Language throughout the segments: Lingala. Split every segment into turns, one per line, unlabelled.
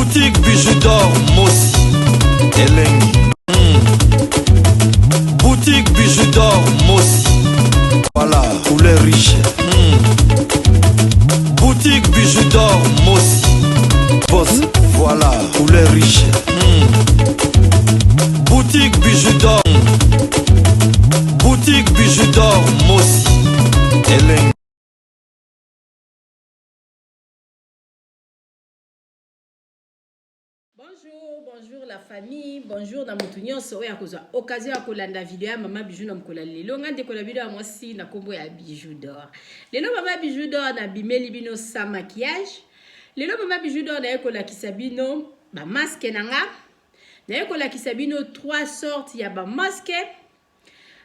Boutique Bijou d'or Mosi Elengi mm. Boutique Bijou d'or Mosi Voilà, couleur riche mm. Boutique Bijou d'or Mosi Boss, voilà, couleur riche mm. Boutique Bijou d'or Boutique Bijou d'or Mosi Elengi.
Bonjour, bonjour la famille, bonjour na mutu nyonso oyo akozwa occasion ya kolanda video ya mama Bijou na mokolo ya lelo. Nga ndeko na bino ya mwasi na kombo ya Bijou d'or. Lelo mama Bijou d'or na bimeli bino sans maquillage. Lelo mama Bijou d'or naye kolakisa bino ba masque na nga. Naye kolakisa bino trois sortes ya ba masque.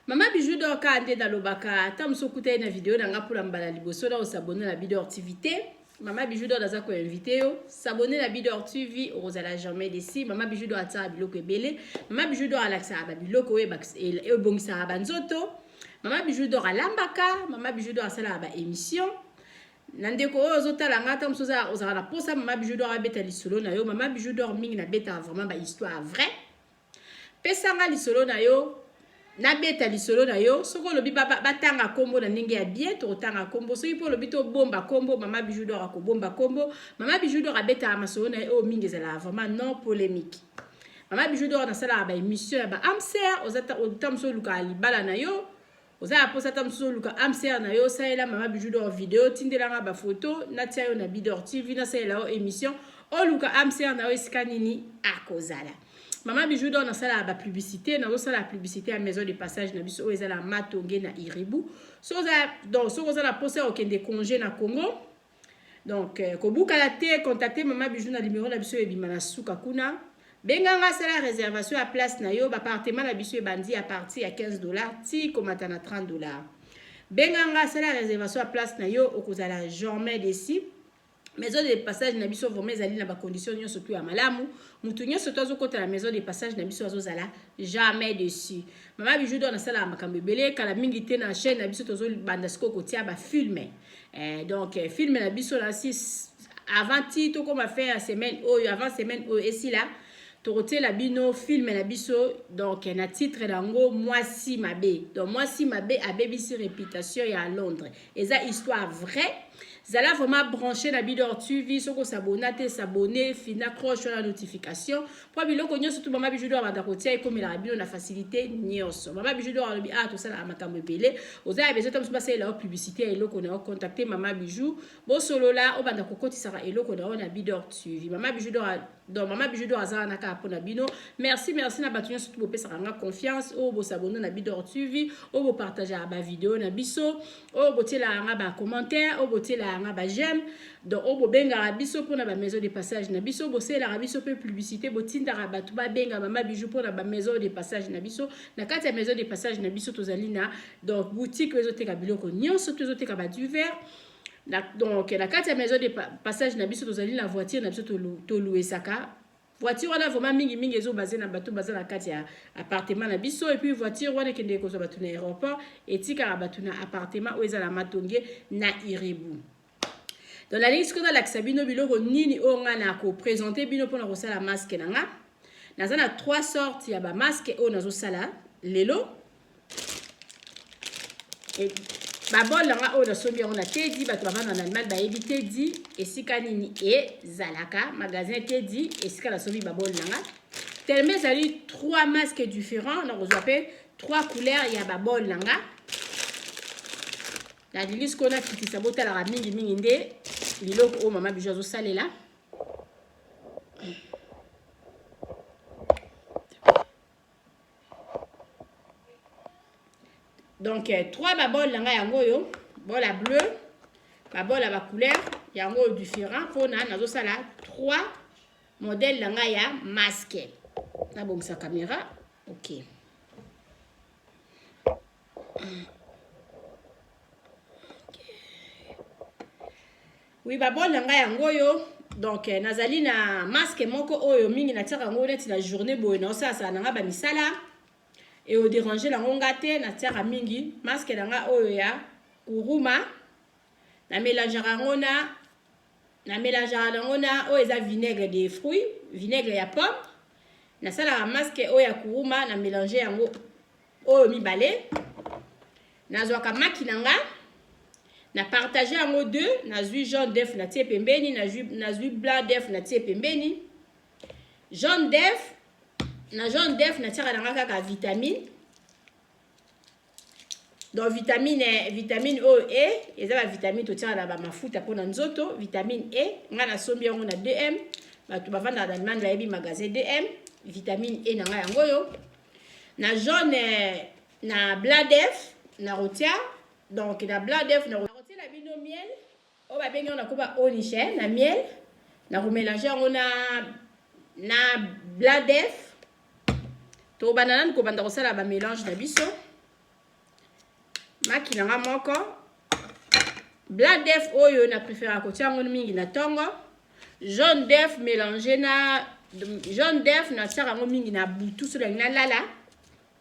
Mama Bijou d'or kaka nde nalobaka ata mosu okutani na video na nga mpona mbala liboso na osabone na Bidor TV te. Mama Bijou d'or naza koinvite yo s'abonner na Bidor TV, okozala jamais déçu. Mama Bijou d'or atiaka biloko ebele. Mama Bijou d'or alakisaka ba biloko oyo ebongisaka ba nzoto. Mama Bijou d'or alambaka, Mama Bijou d'or asalaka ba émission. Na ndeko oyo ozotala nga ata mosusu ozalaka na posa Mama Bijou d'or abeta lisolo na yo. Mama Bijou d'or mingi nabetaka vraiment ba histoire vrai. Pesa nga lisolo na yo, nabeta lisolo na yo. Soki olobi batanga kombo na ndenge ya bien, tokotanga kombo. Soki mpe olobi tobomba kombo, Mama Bijou d'or akobomba kombo. Mama Bijou d'or abetaka masolo na ye oyo mingi ezalaka vraiment non polemique. Mama Bijou d'or nasalaka ba émission ya ba âme sœur, oza ta mosusu olukaka libala na yo, oza na posa ata mosusu oluka âme sœur na yo, salela Mama Bijou d'or video, tindela nga ba photo, natia yo na Bidor TV, nasalela yo émission, oluka âme sœur na yo esika nini akozala. Mama Bijou d'or nasalaka ba publicité, nazosala publicité ya maison de passage na biso oyo eza na Matonge na Iribu. Soki oza donc soki oza na posa ya kokende congé na Congo, donc euh, kobukala te, contacter Mama Bijou na numéro na biso ebima na suka kuna. Benga nga sala réservation ya place na yo, ba appartement na biso ebandi à partir ya 15 dollars ti komata na 30 dollars. Benga nga sala réservation ya place na yo, okozala jamais déçu. Maison de passage na biso vraiment ezali na ba conditions nyonso tu ya malamu. Mutu nyonso tu azokota na maison de passage na biso azozala jamais dessus. Mama Bijou d'or nasalaka makambo ebele kala mingi te na chaîne na biso tozobanda sikoyo kotia ba film. Eh, donc eh, film na biso na si avant ti tokoma fin ya semaine oyo avant semaine oyo esila tokotiela bino film na biso donc na titre na yango mwasi mabe. Donc mwasi mabe abebisi réputation ya Londres. Eza histoire vraie. Zala vraiment branché na Bidor TV. Soko s'abonner te s'abonner, fina cloche la notification. Po biloko nyoso tout mama Bijou d'or banda kotia ekomela bino na facilité nyoso. Mama Bijou d'or alobi ah tosala makambo ebele. Oza ya besoin tamusu basalela yo publicité ya eloko na yo contacter mama Bijou. Bosolola obanda kokotisaka eloko na yo na Bidor TV. Mama Bijou d'or Donc maman Bijou d'or aza wana kaka pona bino. Merci merci na bato nyonso bopesaka nga confiance, oyo bosabonner na Bidor TV, oyo bopartageaka ba video na biso, oyo botielaka nga ba commentaire, oyo botielaka nga ba j'aime, donc oyo bobengaka biso pona ba maison de passage na biso, bosalelaka biso pe publicité, botindaka bato babenga maman Bijou pona ba maison de passage na biso. Na kati ya maison de passage na biso tozali na donc boutique oyo ezoteka biloko nyonso, tozoteka ba divers Na, donc na kati ya maison de passage na biso tozali na voiture na biso toluesaka voiture wana vraiment mingi mingi ezo base na bato baza na kati ya appartement na biso et puis voiture wana ekendeke kozwa bato na aéroport etikaka bato na appartement oyo eza na Matonge na Irebu. Donc nalingi sikoyo nalakisa bino biloko nini oyo ngai na kopresente bino mpona kosala masque na nga. Naza na trois sortes ya ba masque oyo nazosala lelo. Babol na nga oyo nasombi yango na Teddy, bato bavanda na Allemagne bayebi Teddy esika nini ezalaka, magasin Teddy esika nasombi babol na nga. Tellement ezali trois masques différents, nakozwa mpe trois couleurs ya babol na nga. Nalingi sikoyo nakitisa, botalaka mingi mingi nde biloko oyo mama Bijou azosalela. Donc trois ba bol na ngai yango oyo, bol ya bleu, ba bol ya ba couleur yango oyo différent mpona nazosala trois modèle na ngai ya masque. Nabongisa caméra, ok. Oui, ba bol na ngai yango oyo. Donc nazali na masque moko oyo mingi natiaka yango neti na journée boye naosalasala na ngai ba misala e odéranger nango nga te, natiaka mingi masque na ngai oyo ya kuruma, na mélangeaka yango na Na melangeaka nango na oyo eza vinaigre de fruits, vinaigre ya pomme. Nasalaka masque oyo ya kuruma, na melange yango oyo mibale. Nazwaka maki na nga, na partage yango deux, nazwi jaune d'œuf natie pembeni, nazwi blanc d'œuf natie pembeni. Jaune d'œuf, na jaune d'œuf natiaka na nga kaka vitamine. Donc vitamine, vitamine oyo E eza ba vitamine totiaka na ba mafuta mpo na nzoto. Vitamine E ngai nasombi yango na 2M, bato bavandaka na Allemagne bayebi magasin 2M. Vitamine E na ngai yango oyo na jaune na blanc d'œuf na rotia. Donc na blanc d'œuf na rotia na bino miel oyo babengi yango na koba onishe na miel, na komelange yango na blanc d'œuf. Tobanda nanu kobanda kosala ba mélange na biso. Maki na nga moko blanc d'œuf oyo na préférera kotia yango mingi na tongo. Jaune d'œuf mélangé na jaune d'œuf natiaka yango mingi na butu, soki nalingi nalala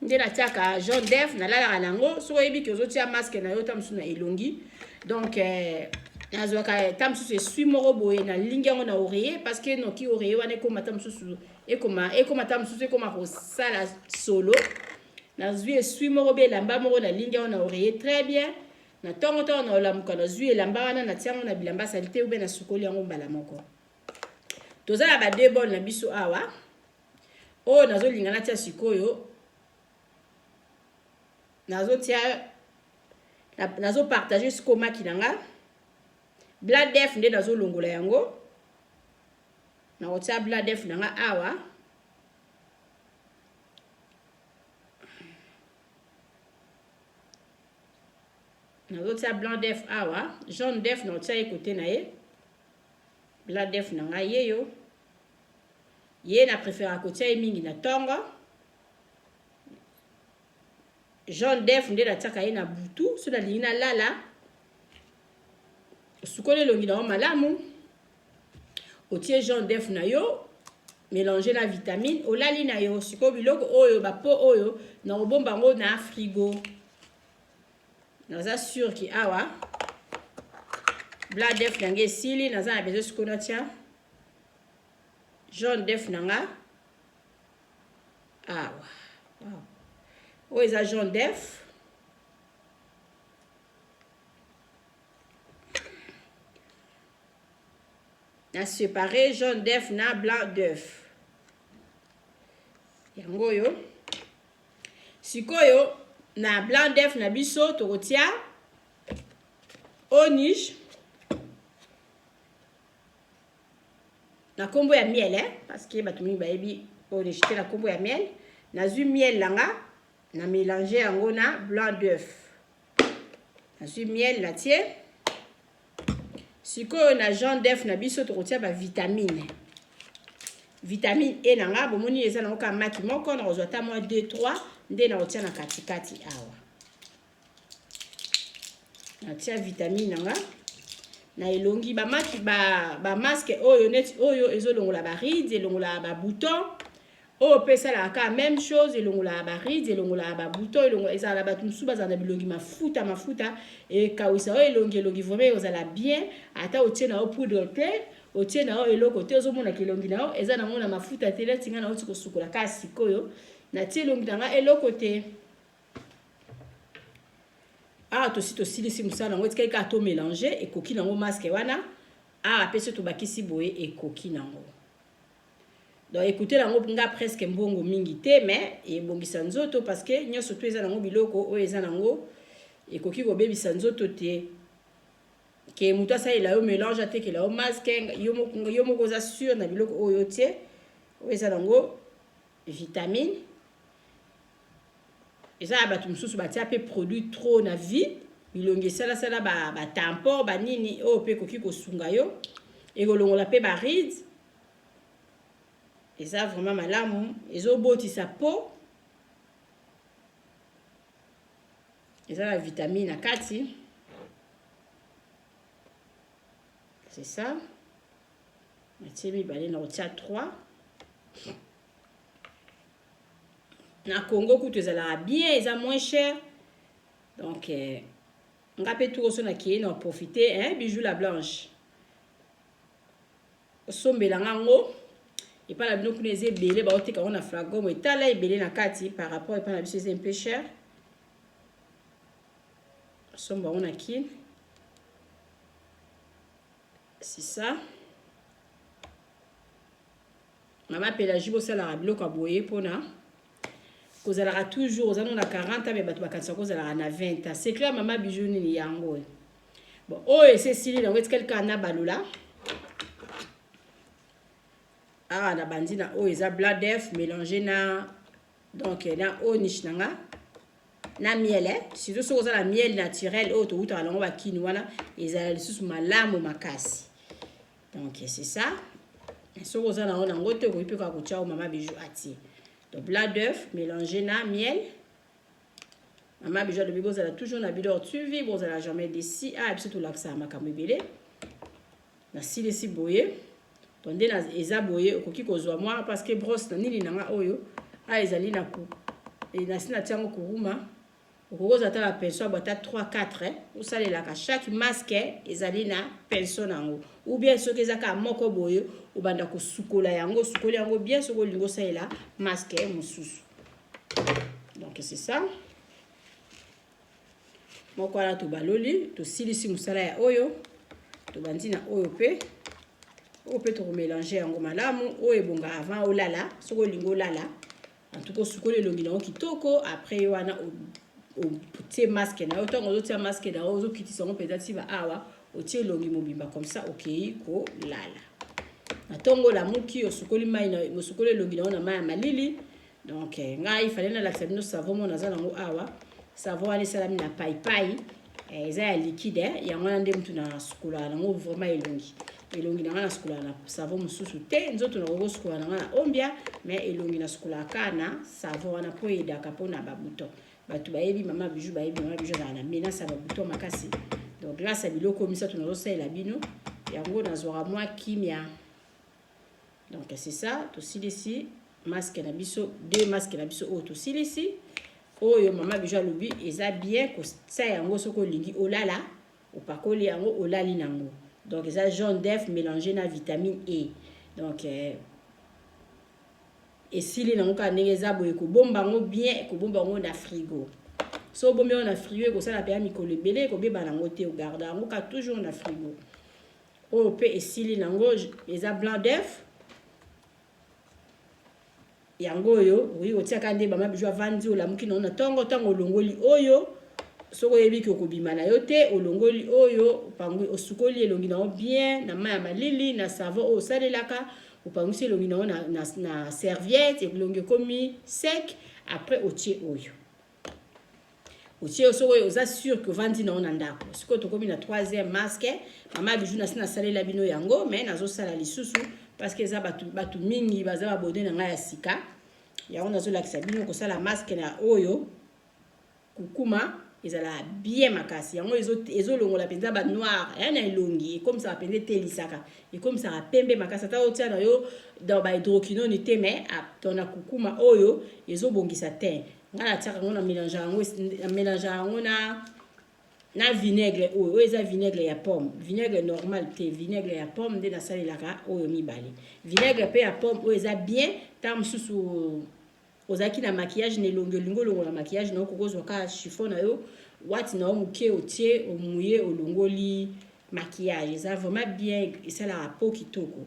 nde natiaka jaune d'œuf, nalalaka nango. Soki oyebi ke ozotia masque na yo ta mosusu na elongi, donc nazwaka ta mosusu esui moko boye, nalingi yango na oreiller, parce que noki oreiller wana ekóma ta mosusu ekóma ta mosusu ekóma kosala solo. Nazwi esui moko be elamba moko, nalingi yango na oreiller très bien. Na ntongo ntongo na olamuka, nazwi elamba wana, natia yango na bilamba sali te ube nasukoli yango mbala moko. Toza na ba deux bols na biso awa oyo nazolinga natia sikoyo. Nazotia, nazopartage sikoyo maki na nga blanc d'œuf nde nazolongola yango. Nakotia blanc d'œuf na nga awa. Nazotia blanc d'œuf awa, jaune d'œuf nakotia ye kote na ye. Blanc d'œuf na ngai yeyo ye na préférera kotia ye mingi na ntongo. Jaune d'œuf nde natiaka ye na butu so nalingi nalala. Osukoli elongi na yo malamu, otie jaune d'œuf na yo mélange na vitamine, olali na yo. Sikoyo biloko oyo bapo oyo nakobomba yango na frigo. Naza sûr ki awa blanc d'œuf na ngai esili, naza na besoin sikoyo natia jaune d'œuf na nga awa. Wow. Oyo eza jaune d'œuf. Na séparé jaune d'œuf na blanc d'œuf yango oyo. Sikoyo na blanc d'œuf na biso tokotia onige na nkombo ya miel, eh? Parce que bato mingi bayebi onige te na nkombo ya miel. Nazwi miel na nga, na mélange yango na blanc d'œuf. Nazwi miel, natie. Sikoyo na jaune d'œuf na biso tokotia bavitamine, vitamine E na nga. Bomoni, eza nango kaka maki moko, nakozwa ata mwa 2 3 nde nakotia na katikati awa. Natia vitamine na nga na elongi. Bamaki bamasque ba oyo neti oyo ezolongola barides, elongolaka babouton. Oyo mpe esalaka kaka même chose, elongolaka barides, elongolaka babouton. Elongo ezala na bato mosusu bazala na bilongi mafuta mafuta, ekawisa oyo elongi. Elongi vraiment ekozala bien ata otie na yo poudre te, otie na yo eloko te, ozomonaka elongi na yo eza nango na mafuta te. Neti nga nauti kosukola kaka sikoyo, natie elongi na nga eloko te. Awa tosi tosilisi mosala nango, etikali kaka tomélange, ekoki nango. Masque wana awa mpe so tobakisi boye, ekoki nango. Donc ekute nango nga presque mbongo mingi te, mais ebongisa nzoto, parce que nyonso to eza nango biloko oyo eza nango ekoki kobebisa nzoto te. Ke moto asalela yo mélange, atekela yo masque, yo moko oza sûr na biloko oyo otie, oyo eza nango vitamine. Eza ya bato mosusu batia mpe produit trop na vie, bilongi esalasala batampon banini. Oyo mpe ekoki kosunga yo, ekolongola mpe barides. Eza vraiment malamu, ezobotisa po eza na vitamine na kati. C'est ça, natie mibale, na kotia 3. Na Congo kutu ezalaka bien, eza moins cher. Donc nga mpe tuko so nakei na profite, hein, Bijou la Blanche. Osombela nga ngo epai na bino kuna eza ebele baoteka yango na flagomo etala ebele na kati par rapport epai na biso eza un peu cher. Somba yango na Kin. C'est ça. Mama Pelagie bosalaka biloko ya boye mpona kozalaka toujours oza no na 40 ans mais bato bakanisaka kozalaka na 20 ans. Secret ya mama Bijou nini yango oyo. Bon, oyo esi esili nango etikali kaka na balola. Awa na bandi na oyo eza blanc d'œuf mélangé na donc na onish na nga na miel eh? Surtout soki oza na miel naturel oyo towutaka nango bakini wana ezala lisusu malamu makasi. Donc c'est ça. Soki oza nango nango te okoki mpe kaka kotia oyo mama Bijou atie. Donc blanc d'œuf mélangé na miel. Mama Bijou alobi bozala toujours na Bidor TV, bozala jamais déçu. Ah biso tolakisaka makambo ebele. Nasilisi boye. Donc nde eza boye okoki kozwa mwa parce que brosse na nini nanga oyo a ezali na ku nasi natia yango kuruma. Okoki kozwa ata ba pinceau ya ata 3 4 osalelaka chaque masque ezali na pinceau na yango ou bien soki eza kaka moko boye obanda kosukola yango osukoli yango bien soki olingi osalela masque mosusu. Donc c'est ça. Moko wana tobaloli tosilisi mosala ya oyo tobandi na oyo pe oyo pe tokomelange yango malamu oyo ebonga avant olala soki olingi olala en tout cas osukoli elongi na yo kitoko après yo wana otie masque na yo ntango ozotia masque na yo ozokitisa yango mpenza ti ba awa otie elongi mobimba comme ça okei kolala na ntongo olamuki osukoli mai na osukoli elongi na yo na mai ya malili. Donc ngai fallait nalakisa bino savon moko naza nango awa. Savon wana esalami na paipai, eza ya liquide, yango wana nde mutu nasukolaka nango vraiment elongi. Elongi na ngai nasukolaka na savon mosusu te, nzoto nakoki kosukola na ngai na ombia, mais elongi nasukolaka kaka na savon wana mpo eyedaka mpo na ba bouton. Bato bayebi mama Bijou, bayebi mama Bijou azalaka na menace ya ba bouton makasi. Donc grâce ya biloko misato nazosalela bino, yango nazwaka mwa kimia. Donc c'est ça, tosilisi masque na biso, deux masques na biso oyo tosilisi. Oyo mama Bijou alobi eza bien kotia yango soki olingi olala, opakoli yango olali nango. Donc eza jaune d'œuf mélangé na vitamine E. Donc esili nango kaka ndenge eza boye, kobomba yango bien, kobomba yango na frigo. So obombi yango na frigo ekosala mpenza mikolo ebele, ekobeba nango te, ogarda yango kaka toujours na frigo. Oyo pe esili nango eza blanc d'œuf. Yango oyo okoki kotia kaka nde mama Bijou avandi olamuki nango na ntongo, ntango olongoli oyo soki oyebi ke okobima na yo te, olongoli oyo opangwi osukoli elongi na yo bien na mai ya malili na savon oyo osalelaka, opangwisi elongi na yo na serviette, elongi ekomi sec, après otie oyo. Otie soki oza sûr que ovandi na yo na ndako. Sikoyo tokomi na troisième masque. Mama Bijou nasi nasalela bino yango, mais nazosala lisusu parce que eza batu mingi baza ba abonné na ngai ya sika. Yango nazolakisa bino kosala masque na oyo kukuma ezala bien makasi. Yango ezolongola mpenza ba noir ya na elongi, ekomisaka mpenza etelisaka, ekomisaka pembe makasi. Ata otia na yo dans ba hydroquinone te, mais dans na kukuma oyo ezobongisa teint. Nga natiaka yango na mélange yango, na mélange yango na vinaigre oyo. Oyo eza vinaigre ya pomme, vinaigre normal te, vinaigre ya pomme nde nasalelaka oyo mibale. Vinaigre pe ya pomme oyo eza bien, tango mosusu ozalaki na maquillage na elongi, olingi olongola maquillage na yo, okoki kozwa kaka chiffon na yo, wati na yo moke otie, omuye, olongoli maquillage. Eza vraiment bien, esalaka peau kitoko.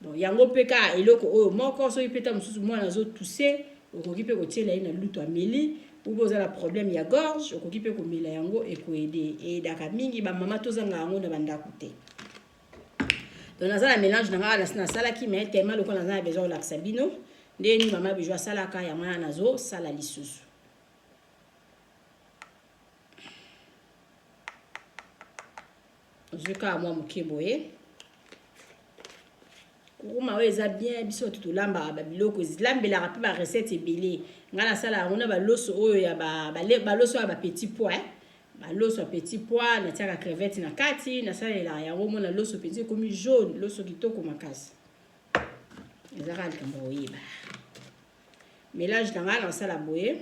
Donc yango pe kaka eloko oyo moko, soki pe tango mosusu mwana azo tousser, okoki pe kotiela ye na lutu ameli, ou bien oza na problème ya gorge, okoki pe komela yango, ekoede, eyedaka mingi ba mama tozanga yango na ba ndako te. Donc naza na mélange na nga nasi nasalaki, mais tellement lokola naza na besoin kolakisa bino ndenge nini mama Bijou asalaka yango wana nazosala lisusu. Ozwi kaka mwa moke boye. Kuruma oyo eza bien, biso bato tolambaka ba biloko, elambelaka pe ba recette ebele. Nga nasala yango na baloso oyo ya baloso ya ba petit pois, baloso ya petit pois, natiaka crevette na kati, nasalelaka yango mona loso mpenza ekomi jaune, loso kitoko makasi. Eza kaka likambo ya koyeba. Mélange na nga nasala boye.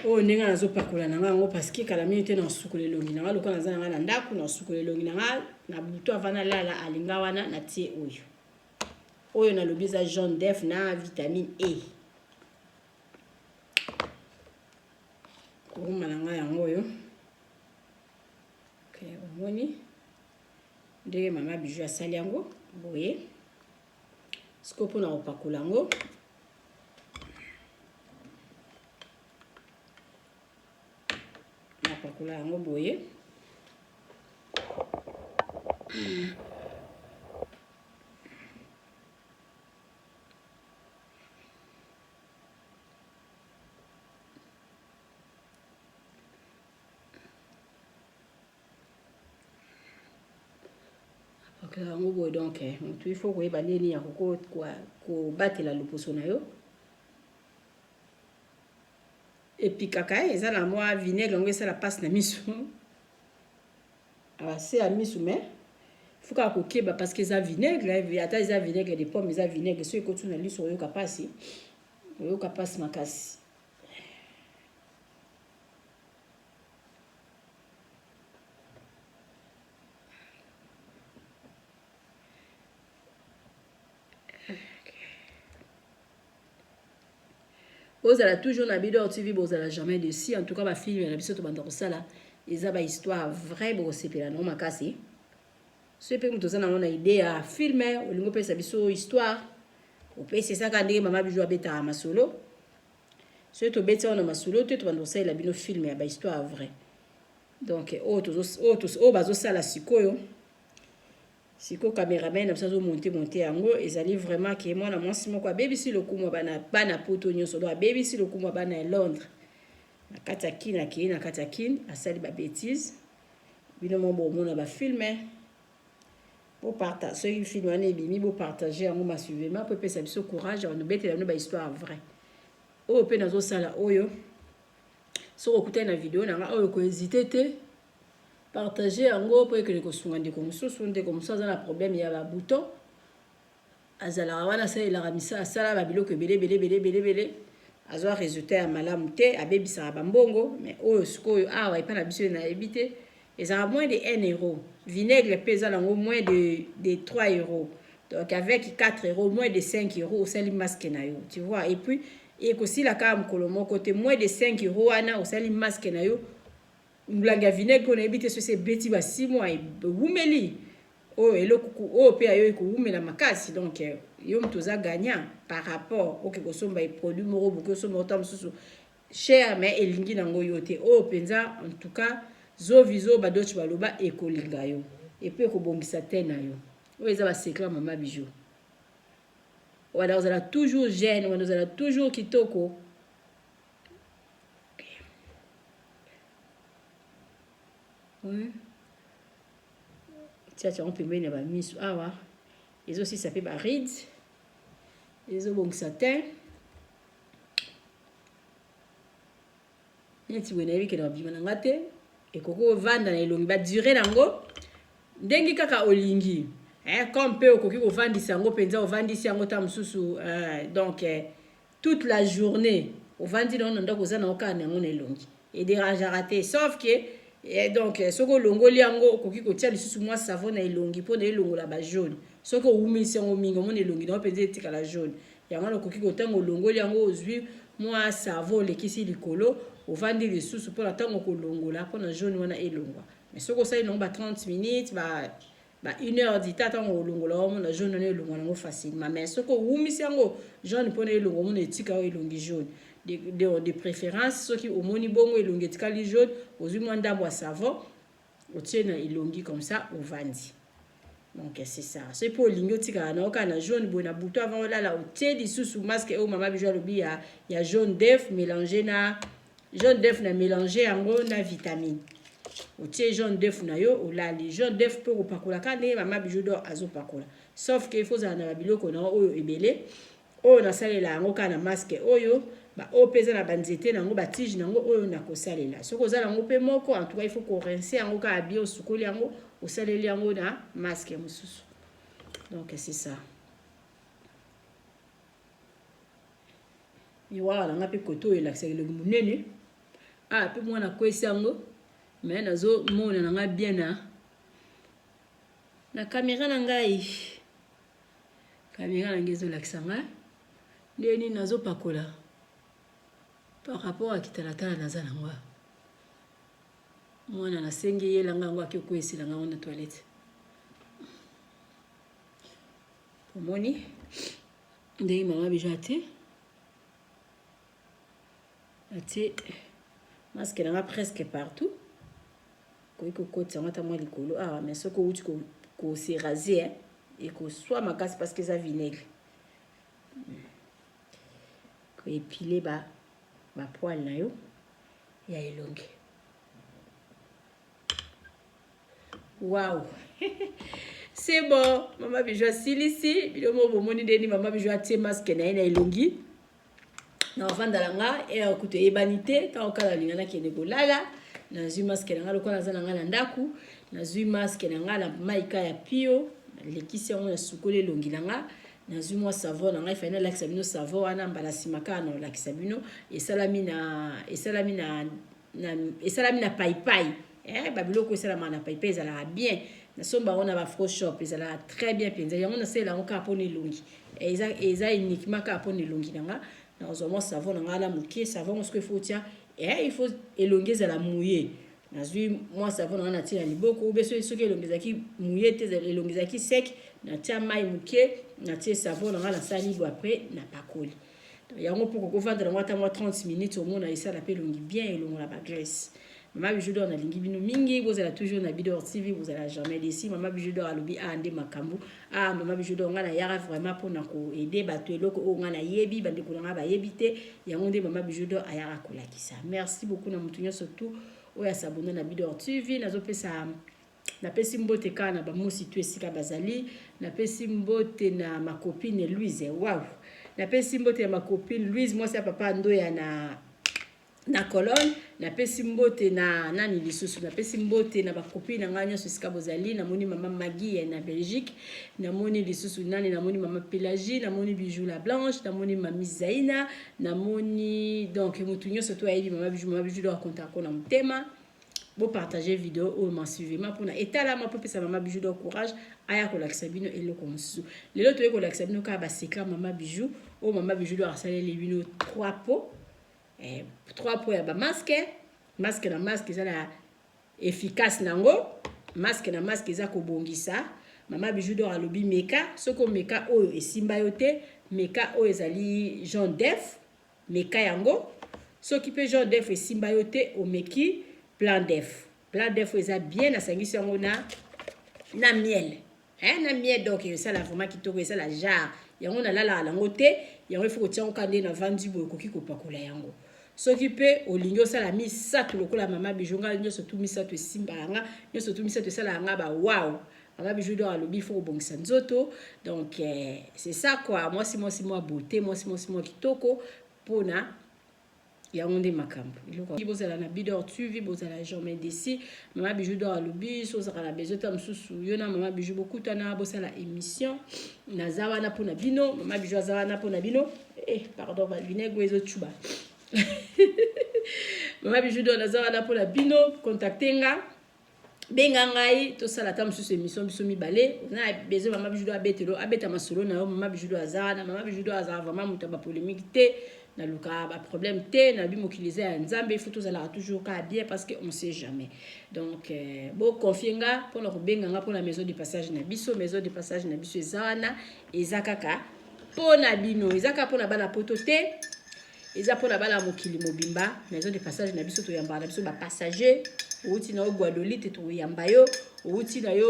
Oyo ndenge nazopakola na ngai yango parce que kala mingi te nasukola elongi na ngai lokola naza na ngai na ndako, nasukola elongi na ngai na butu avant nalala, alinga wana natie oyo. Oyo nalobi eza jaune d'œuf na vitamine E. Koruma na ngai yango oyo. Ok, omoni ndenge mama Bijou asali yango boye. Sikoyo mpona kopakola yango napakola yango boye. Napakola yango boye donc motu il faut koyeba ndenge nini ya kobatela loposo na yo. Epikaka eza na mwa vinaigre yango esala mpasi na miso, se ya miso, mais faut kaka kokeba parce que eza vinaigre, ata eza vinaigre de pomme, eza vinaigre, soki ekoti na liso oyoka mpasi, oyoka mpasi makasi. Bozala toujours na Bidor TV, bozala jamais dessus. En tout cas, ba film na biso tobanda kosala eza ba histoire vraie, bokosepela nango makasi. Soki mpe moto oza nango na idée ya film, olingi opesa biso histoire, opesi esaka ndenge mama Bijou abetaka masolo. Soki tobeti yango na masolo te, tobanda kosalela bino film ya ba histoire vraie. Donc oyo bazosala sikoyo, sikoyo cameraman na biso azomonte monte yango, ezali vraiment ke mwana mwasi moko abebisi lokumu ya bana, bana poto nyonso, donc abebisi lokumu ya bana ya Londres na kati ya Kin, akei na kati ya Kin asali ba bêtises. Bino mo bomona ba film, boparta soki film wana ebimi, bopartage yango massivement po epesa biso courage ya kobetela bino ba histoire vraie. Oyo mpe nazosala oyo, soki okutani na video na nga oyo, kohésite te, partage yango mpo ekende kosunga ndeko mosusu. Ndeko mosusu aza na problème ya ba bouton, azalaka wana, asalelaka misala, asala babiloko ebele ebele ebele ebele ebele, azwa résultat ya malamu te, abebisaka bambongo. Mais oyo sikoyo awa epai na biso nayebi te, ezalaka moins de 1 euro. Vinaigre mpe eza nango moins de 3 euros, donc avec 4 euros, moins de 5 euros osali masque na yo, tu vois. Et puis ekosila kaka mokolo moko te. Moins de 5 euros wana osali masque na yo. Molangi ya vinaigre oyo nayebi te soki ebeti ba 6 mois, ewumeli. Oyo eloko oyo mpe ayo ekowumela makasi. Donc yo moto oza gagnant par rapport oke kosomba produit moko boki osomba ota mosusu cher, mais elingi nango yo te. Oyo mpenza, en tout cas, zovizo badoche baloba ekolinga yo et puis ekobongisa te na yo. Oyo eza ba secret ya mama Bijou. Wana ozala toujours jeune, wana ozala toujours kitoko. Oui. Tia yango pembeni ya bamiso awa, ezosisa mpe ba rides, ezobongisa te. Neti boye nayebi kende babima na nga te, ekoki kovanda na elongi ba durée nango ndenge kaka olingi. Comme mpe okoki kovandisa yango mpenza, ovandisi yango ta mosusu donc toute la journée ovandi nango na ndako, oza nango kaka na yango na elongi, edérangeaka te. Sauf que donc soki olongoli yango, okoki kotia lisusu mwa savon na elongi mpona elongola ba jaune. Soki owumisi yango mingi, omona elongi nango mpenza etikala jaune. Yango wana okoki kotango olongoli yango, ozwi mwa savon, olekisi likolo, ovandi lisusu mpona ntango okolongola, mpona jaune wana elongwa. Mais soki osali nango ba 30 minutes, ba 1 heure dita, ntango olongola, omona jaune wana elongwa nango facilement. Mais soki owumisi yango, jaune mpona elongwa, omona etika oyo elongi jaune. De préférence, soki omoni bongo elongi etikali jaune, ozwi mwa ndambo ya savon, otie na elongi comme ça, ovandi. Donc c'est ça. Soki mpo olingi otikala na kaka na jaune boye, na butu avant olala otie lisusu masque oyo mama Bijou alobi ya jaune d'œuf mélange na jaune d'œuf, na mélange yango na vitamine. Otie jaune d'œuf na yo, olali. Jaune d'œuf mpe kopakola kaka ndenge mama Bijou d'or azopakola, sauf que il faut ozala na babiloko na oyo ebele. Oyo nasalela yango kaka na masque oyo, baoyo mpe eza na banzete nango, ba tige nango oyo nakosalela. Soki oza nango mpe moko, en tout cas il faut korincer yango kaka bien, osukoli yango, osaleli yango na masque mosusu. Donc c'est ça. Miroir na nga mpe kote oyo elakisaka elongi monene. Ah, mpe mwana akwesi yango, mais nazomona na ngai bien na na kamera na ngai. Kamera na ngai ezolakisa ngai ndenge nini nazopakola par rapport ya kitalatala naza nango. Mwana nasengi yela ngai yango, ake okweyisela ngai yango na toilette. Omoni ndenge mama Bijou atie atie masque na nga presque partout. Koki kokotisa yango ata mwa likolo awa, mais soki outi kose raser, ekoswa makasi parce que eza vinaigre. Koépiler ba bapoils na yo ya elongi. Wow, c'est bon. Mama Bijou asilisi bino mo bomoni ndeni mama Bijou atie masque na ye na elongi. Na ovandala nga ere kutu eyebani te. Ntango kala alinga nakende kolala, nazwi masque na nga. Lokola naza na nga na ndako, nazwi masque na nga na maika ya pio, nalekisi yango, nasukoli elongi na nga, nazwi mwa savon na ngai. Fai nalakisa bino savon wana mbala nsima kaka na olakisa bino. Esalami na paipai, eh, babiloko esalamaka na paipai ezalaka bien. Nasomba yango na bafro shop, ezalaka très bien mpenza. Yango nasalela yango kaka mpona elongi, eza uniquement kaka mpona elongi na nga. Nazwa mwa savon na ngai na moke. Savon ngo soki il faut otia, il faut elongi ezala mouillé. Nazwi mwa savon na ngai, natie na liboko ube. Soki elongi ezalaki mouillé te, elongi ezalaki sec, natia mai moke, natie savon na ngai, nasali bo, après napakoli yango mpo kokovandela yango ata mwa 30 minutes. Omona esala mpe elongi bien, elongola bagraisse. Mama Bijou d'Or nalingi bino mingi. Bozala toujours na Bidor TV, bozala jamais déçus. Mama Bijou d'Or alobi a nde makambo. Ah, mama Bijou d'Or, ngai nayaka vraiment mpona koaider bato. Eloko oyo ngai nayebi, bandeko na ngai bayebi te, yango nde mama Bijou d'Or ayaka kolakisa. Merci beaucoup na motu nyonso tu oyo as'abonner na Bidor TV. Nazopesa, napesi mbote kaka na bamosi tu esika bazali. Napesi mbote na ma copine Louise. Wow, napesi mbote ya ma copine Louise, mwasi ya papa Ndoya na Colonne. Napesi mbote na nani lisusu? Napesi mbote na bacopines na ngai nyonso esika bozali. Namoni mama Magi na Belgique, namoni lisusu nani? Namoni mama Pélagie, namoni Bijou la Blanche, namoni mami Zaina, namoni donc motu nyonso to ayebi mama Bijou. Mama Bijou do akontako na motema. Bopartage video oyo massivement mpona etalama, mpo epesa mama Bijou do courage aya kolakisa bino eloko mosusu. Lelo toyei kolakisa bino kaka basecrets mama Bijou oyo mama Bijou do asaleli bino 3 pots, 3 pots ya bamasques. Masque na masque eza na efficace nango, masque na masque eza kobongisa. Mama Bijou d'Or alobi meka. Soki omeka oyo esimba yo te, meka oyo ezali jaune d'œuf, meka yango. Soki mpe jaune d'œuf esimba yo te, omeki blanc d'œuf. Blanc d'œuf eza bien, nasangisi yango na miel, hein, na miel. Donc esala vraiment kitoko, esala genre yango nalalaka nango te. Yango ifo kotia yango kaka nde navandi boye, okoki kopakola yango. Soki mpe olingi osala misato lokola mama Bijou, ngai nyonso tu misato esimbaka nga, nyonso tu misato esalaka nga ba wow. Mama Bijou d'Or alobi faut kobongisa nzoto. Donc c'est ça quoi. Mwasi, mwasi mwa beauté, mwasi, mwasi mwa kitoko, mpona yango nde makambo. Eloko bozala na Bidor TV, bozala jamais déçus. Mama Bijou d'Or alobi so ozalaka na besoin ta mosusu, yo na mama Bijou bokutana, bosala émission, naza wana mpona bino. Mama Bijou aza wana mpona bino. Pardon, vinaigre ezocuba. Mama Bijou d'Or naza wana mpona bino. Contacte nga, benga ngai, tosala ata mosusu émission biso mibale. Oza na besoin mama Bijou abetelo, abeta masolo na yo, mama Bijou aza wana. Mama Bijou azala vraiment moto ya bapolémique te, naluka baproblème te. Nabi mokili eza ya Nzambe, il faut tozalaka toujours kaka bien parce que on sait jamais. Donc boconfier nga mpona kobenga nga mpona maison de passage na biso. Maison de passage na biso eza wana, eza kaka mpona bino, eza kaka mpona bana poto te, eza mpona bana mokili mobimba. Maison de passage na biso, toyambaka na biso bapassager. Outi na yo Gbadolite, tokoyamba yo. Outi na yo,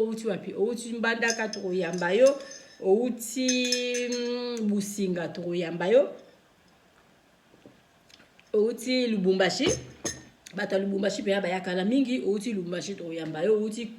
outi wapi? Outi Mbandaka, tokoyamba yo. Outi Businga, tokoyamba yo. Outi Lubumbashi, bato ya Lubumbashi mpenza bayaka na mingi. Outi Lubumbashi, tokoyamba yo. Outi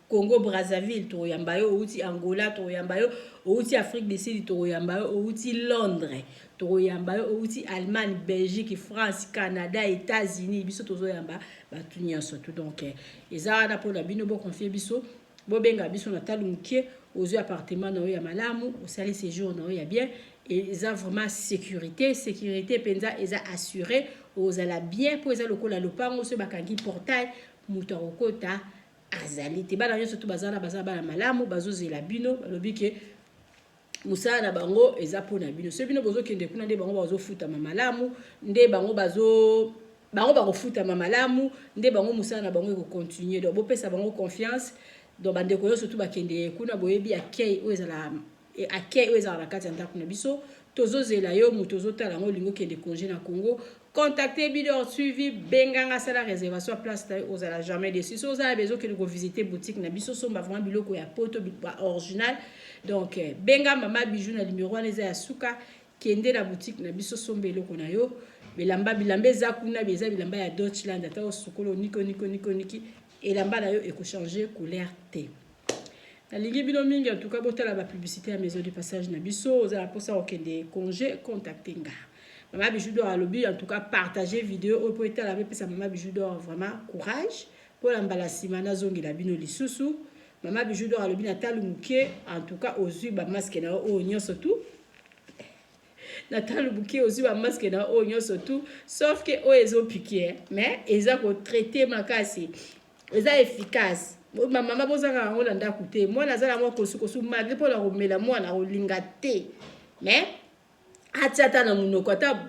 Congo Brazzaville, tokoyamba yo. Outi Angola, tokoyamba yo. Outi Afrique du Sud, tokoyamba yo. Outi Londres, tokoyamba yo. Outi Allemagne, Belgique, France, Canada, États-Unis, biso tozoyamba bato nyonso tu. Donc eza wana mpona bino. Boconfier biso, bobenga biso na talo mokie, ozwi appartement na yo ya malamu, osali séjour na yo ya bien. Eza vraiment sécurité, sécurité mpenza eza assuré. Ozala bien mpo eza lokola lopango, soki bakangi portail, moto akokota azali te. Bana nyonso to baza na baza bana malamu, bazozela bino. Balobi ke mosala na bango eza mpona bino. Soki bino bozokende kuna, nde bango bazofutama malamu, nde bango bazo bango bakofutama malamu, nde bango mosala na bango ekocontinue. Donc bopesa bango confiance. Donc bandeko nyonso tu bakende kuna, boyebi accueil oyo ezala, accueil oyo ezala na kati ya ndako na biso. Tozozela yo, moto ozotala yango, olingi okende congé na Congo, contacte Bidor Suivi, benganga, sala réservation ya place na yo, ozala jamais déçu. So ozala bezo okende kovisite boutique na biso, somba vraiment biloko ya poto original. Donc benga Mama Bijou na numéro wana eza ya suka. Kende na boutique na biso, somba eloko na yo. Bilamba, bilamba eza kuna, eza bilamba ya Deutschland. Ata osukolo niko niko niko niki, elamba na yo ekochange couleur te. Nalingi bino mingi. En tout cas, botala bapublicité ya maison de passage na biso. Ozala mposa kokende congé, contacte nga, Mama Bijou d'Or. Alobi en tout cas, partage vidéo oyo mpo etala, mepesa Mama Bijou d'Or vraiment courage mpona mbala nsima nazongela bino lisusu. Mama Bijou d'Or alobi na talo moke. En tout cas, ozwi bamasque na yo oyo nyonso tu na talo moke, ozwi bamasque na yo oyo nyonso tu, sauf ke oyo ezopiquer, mais eza kotraite makasi, eza efficace. Bamama, bozanga yango na ndako te. Mwana aza na mwa kosukosu, malgré mpona komela, mwana kolinga te, mais atia ata na monoko, ata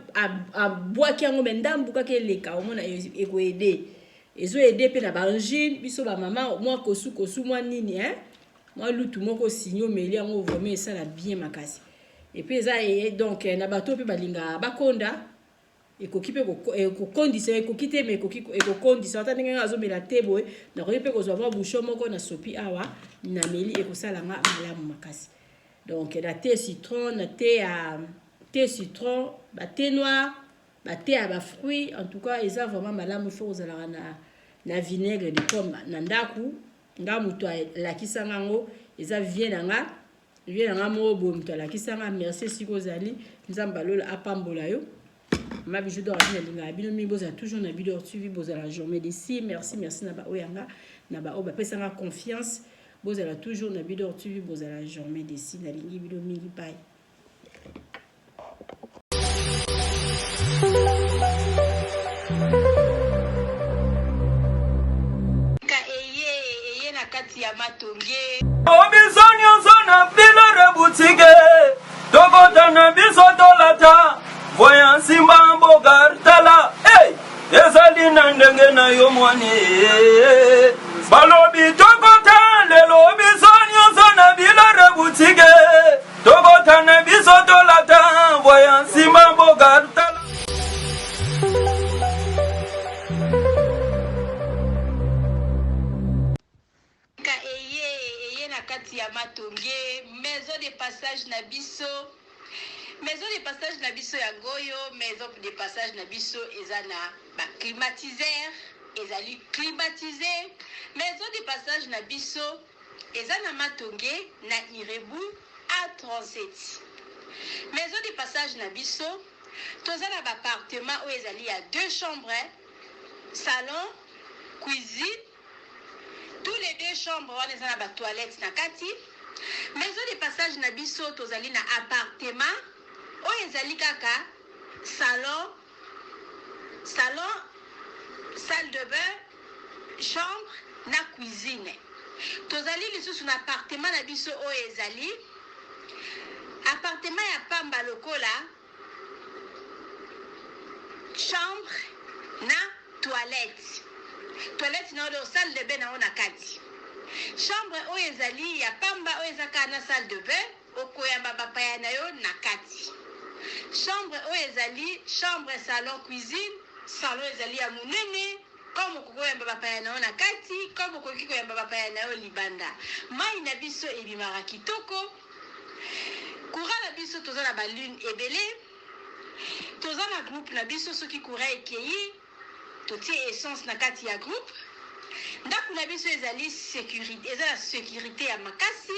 abwaki yango, me ndambu kaka eleka, omona ekoaider, ezoaider mpe na baangine. Biso bamama, mwa kosukosu, mwa nini, hein? Mwa lutu moko osingi, omeli yango, vraiment esala bien makasi. Et puis eza donc na bato mpe balingaka bakonda, ekoki mpe kokondisa, ekoki te, me ekoki ekokondisa. Ata ndenge nga azomela te boye, nakoki mpe kozwa mwa bouchon moko na sopi awa, nameli, ekosala nga malamu makasi. Donc na thé citron, na thé ya thé citron, bathé noir, bathé ya bafruit, en tout cas eza vraiment malamu. Il faut kozalaka na vinaigre de pomme na ndako. Nga moto alakisanga yango eza vie na nga, vie na nga moko boye moto alakisanga. Merci esika ozali, Nzambe alola apambola yo. Mama Bijou d'Or abi nalingaka bino mingi. Bozala toujours na Bidor TV, bozala jamais déçus. Merci, merci na baoyo yanga, na baoyo bapesanga confiance. Bozala toujours na Bidor TV, bozala jamais déçus. Nalingi bino mingi, bye.
Eye eye na kati ya Matonge.
Biso nyonso na Bilore boutique, tokota na biso, tolata voya nsima mboka. Tala, hey! Ezali na ndenge na yo mwani. Balobi tokota lelo, biso nyonso na Bilore boutique, tokota na biso, tolata voya nsima mboka. Tala.
Ka eye eye na kati ya Matonge, maison de passage na biso. Maison de passage na biso yango oyo. Maison de passage na biso eza na baclimatiseur, ezali climatisé. Maison de passage na biso eza na Matonge, na Irebu A37. Maison de passage na biso, toza na baappartement oyo ezali ya deux chambres, salon, cuisine. Tous les deux chambres wana eza na batoilette na kati. Maison de passage na biso, tozali na appartement oyo ezali kaka salon, salon, salle de bain, chambre na cuisine. Tozali lisusu na appartement na biso oyo ezali appartement ya pamba lokola chambre na toilette, toilette na oyo, salle de bain na oyo na kati. Chambre oyo ezali ya pamba, oyo eza kaka na salle de bain, okoyamba bapaya na yo na kati. Chambre oyo ezali chambre, salon, cuisine. Salon ezali ya monene, comme okoki koyamba bapaya na yo na kati, comme okoki koyamba bapaya na yo libanda. Mai na biso ebimaka kitoko. Courant na biso, toza na balune ebele, toza na groupe na biso. Soki courant ekei, totie essence na kati ya groupe. Ndako na biso ezali sécurité, eza na sécurité ya makasi.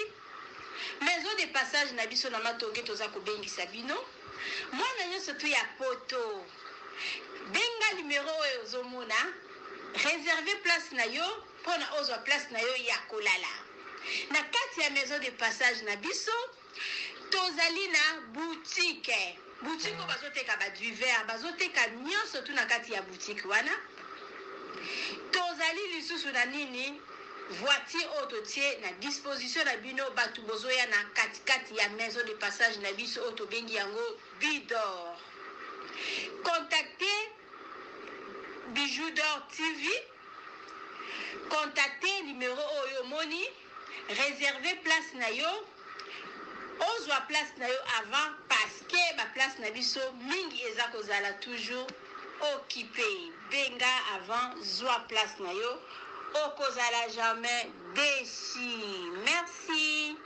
Maison de passage na biso na Matonge, toza kobengisa bino, mwana nyonso tu ya poto, benga numero oyo ozomona, réserve place na yo mpona ozwa place na yo ya kolala na kati ya maison de passage na biso. Tozali na boutique. Boutique oyo bazoteka ba divers, bazoteka nyonso tu na kati ya boutique wana. Tozali lisusu na nini? Voiture oyo totie na disposition na bino bato bozoya na katikati ya maison de passage na biso oyo tobengi yango Bidor. Contactez Bijou d'Or TV. Contactez numéro oyo omoni, réservez place na yo, ozwa place na yo avant parce que ba place na biso mingi eza kozala toujours occupé. Benga avant, zwa place na yo, okozala jamais déçu. Merci.